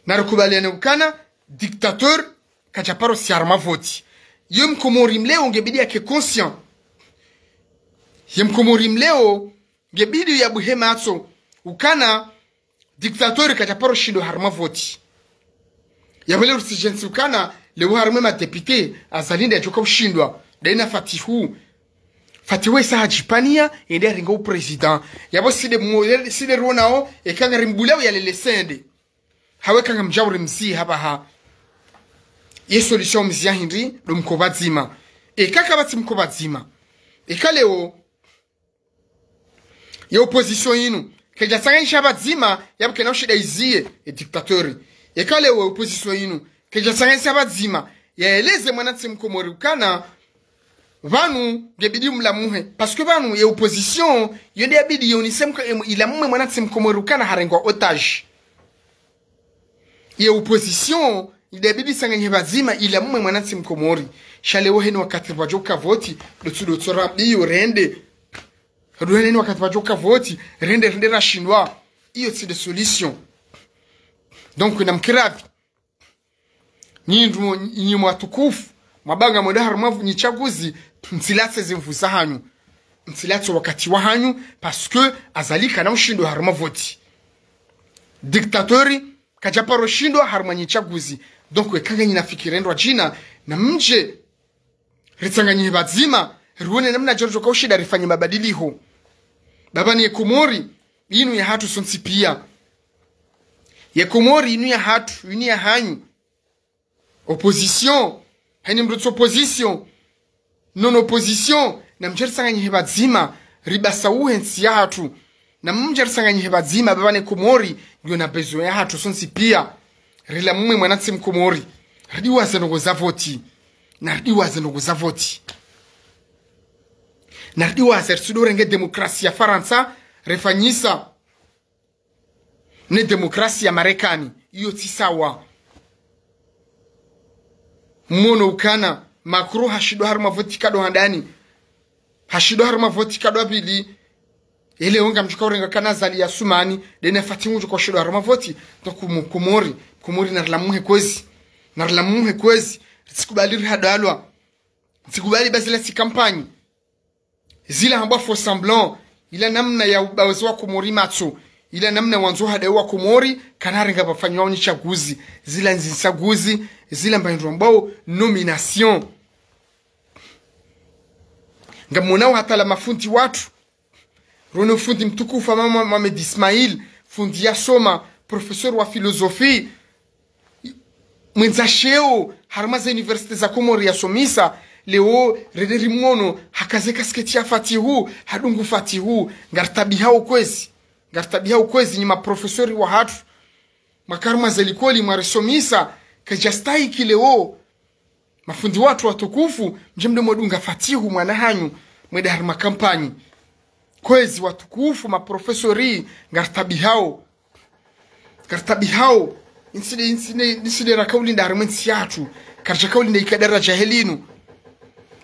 Narikubaliane ukana, dictateur kadjaparo siha harumwa voti. Ye mkomori mleo ngebidi yake conscient. Ye mkomori mleo ngebidi yabuhe matso. Ukana, dictateur kadjaparo shindwa harumwa voti. Yapvo leo ritsidje ntsi ukana, leo harumwa madéputé, Azali nde yadjoka ushindwa, ndaye na Fatihu. Fatihu isa hadjipvaniya, yende yarenga u président. Yapvo sinde mo-, sinde ruonao, eka ngarimbulao yalele sende. Hawe ka ngamdjao rimsihi hapvaha. Ye solution mziya hindri, ndo mko pvadzima. Eka kapvatsi mko pvadzima. Eka leo, ye opposition yinu, kayidjatsanganyisha pvadzima, yapvo kayina ushinda yiziye, ye dictateur. Eka leo ye opposition yinu, kayidjatsanganyisha pvadzima, yaeleze mwanantsi mkomori ukana, pvanu ngebidi mlamuhe. Parce que pvanu ye opposition, yo nde yabidi yonise mko-, em-, ilamuhe mwanantsi mkomori ukana harengwa otage. Ye opposition, nde yabidi itsanganyihe pvadzima ilamuhe mwanantsi mkomori. Sha leo heni wakati pvwadjoka voti, dotsu dotsu rambiyo rende. Hadu heni wakati pvwadjoka voti, rende, rende rashindwa. Iyo tsi nde solution. Donc, namkirapvi. Nyi ndru, nyi watukufu, mwabanga mwende harumwa nyitsaguzi, mtsilatse zimvu zahanyu. Mtsilatse wakati wahanyu, parce que Azali kana ushindo harumwa voti. Dictateur, kadjaparo shindo harumwa nyitsaguzi. Donc, eka nganyi na fikira ndrwadjina, na mdje, ritsanganyihe pvadzima, riwone namna djodjo kaushinda rifanye mabadiliho. Baba ni ye Komori, inu yahatru sontsi pia. Ye Komori inu yahatru, inu yahanyu. Opposition, heni mdru tsi opposition. Non opposition, na mdje ritsanganyihe pvadzima, ribasauhe ntsi yahatru. Na mdje ritsanganyihe pvadzima, baba ni Komori, ngiyo na besoin yahatru sontsi pia. Rilamumwe mwanantsi Mkomori. Ridiwaze ndrongoo za voti. Na ridiwaze ndrongoo za voti. Na ridiwaze ritsudo renge demokrasi ya Farantsa, refanyisa ne demokrasi ya Marekani, iyo tsi sawa. Mwono ukana, Macron hashindo harumwa voti nkado handani. Hashindo harumwa voti nkado ya pvili. Ele onga mdjuka urenga kana Azali Assoumani, dena Fathi ngudjo kaushindo harumwa voti. Donc, Mkomori, Komori na rilamumwe kwezi. Na rilamumwe kwezi. Ritsikubali rihadalwa. Ritsikubali ba zila tsi kampanyi. Zila hambwa faux semblant, ila namna ya ubaza wa Komori matso, ila namna wandzo hadaye wa Komori, kana renga pvafanywa nyitsaguzi, zila nzitsaguzi, zila mba ndrongoo mbao nomination. Ngamonao hata la mafundi watru, rone fundi mtukufu mama Mohamed Ismail, fundi yasoma, professeur wa philosophie, mwendza sheo, harumwa ze université za Komori yasomisa, leo rende rimwono, hakaze kasketi ya Fatihu, hadungu Fatihu, ngaritaabihao kwezi, ngaritaabihao kwezi nyi maprofesori wahatru, mwaka harumwa ze likoli mwarisomisa, kadjastahiki leo, mafundi watru watukufu, mdje mdo mwadunga Fatihu mwana hanyu, mwende harumwa kampanyi. Kwezi watukufu, maprofesori, ngaritaabihao. Ngaritaabihao. Ntsi nde, ntsi nde, ntsi nde raka ulinda harumwa entsi yatru. Karidjaka ulinda ika daradja helinu.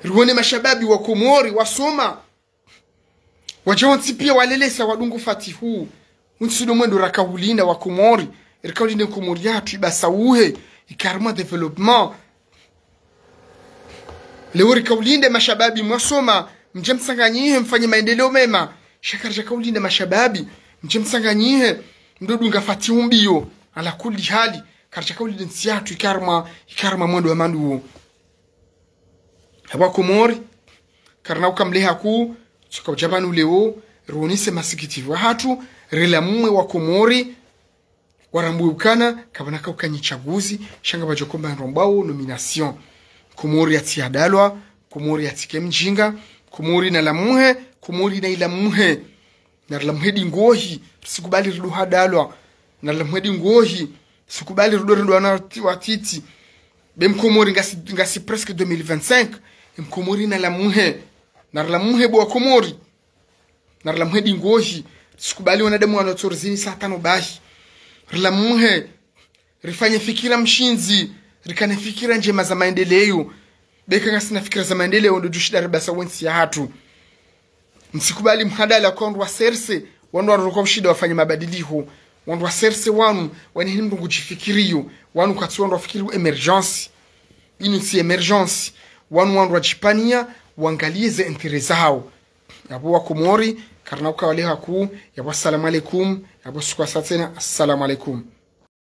Riwone mashababi wa Komori, wasoma. Wadja wontsi pia walelesa wadungu Fatihu. Untsi ndo mwendo raka ulinda wa Komori. Raka ulinda Komori yatru, ibasauhe, ike harumwa développement. Leo rika ulinda mashababi mwasoma, mdje mtsanganyihe mfanye maendeleo mema. Sha karidjaka ulinda mashababi, mdje mtsanganyihe, mdo dunga Fatihu mbio. Ala kulli hali, karidjaka ulinda ntsi yatru ike harumwa, ike harumwa mwendo wa manduo. Ewa Komori, karina ukamleha ku, tsuka udja pvanu leo, rionese masikitivu yahatru, rilamumwe wa Komori, warambue ukana, kapvana kauka nyitsaguzi, sha ngapvadjo komba ndrongoo mbao nomination. Komori yatsihadalwa, Komori yatsike mdjinga, Komori na lamumwe, Komori na ilamumwe. Na rilamumwe dingohi, ritsikubali rido hadalwa. Na rilamumwe dingohi, ritsikubali rido rindwa na wati-, watiti. Be Mkomori ngasi, ngasi presque deux mille vingt-cinq. Mkomori na lamumwe. Na rilamumwe bo wa Komori. Na rilamumwe dingohi, ritsikubali wanadamu wanu watsorizini saa tano bahi. Rilamumwe, rifanye fikira mshindzi, rikane fikira ndjema za maendeleo. Be eka ngasina fikira za maendeleo, ndo djushinda ribasauhe ntsi yahatru. Mtsikubali mhadala kwa wandru wa CRC, wandru waroka ushinda wafanye mabadiliho. Wandru wa CRC wanu, wani hini mndru ngudjifikiriyo, wanu kwatsi wandru wafikiri émergence. Inu tsi émergence. Wanu wandru wadjipvania, wangalie ze intérêt zahawo. Yapvo wa Komori, karina uka waleha ku, yapvo assalamu alaikum, yapvo suku wa sa tsena, assalamu alaikum.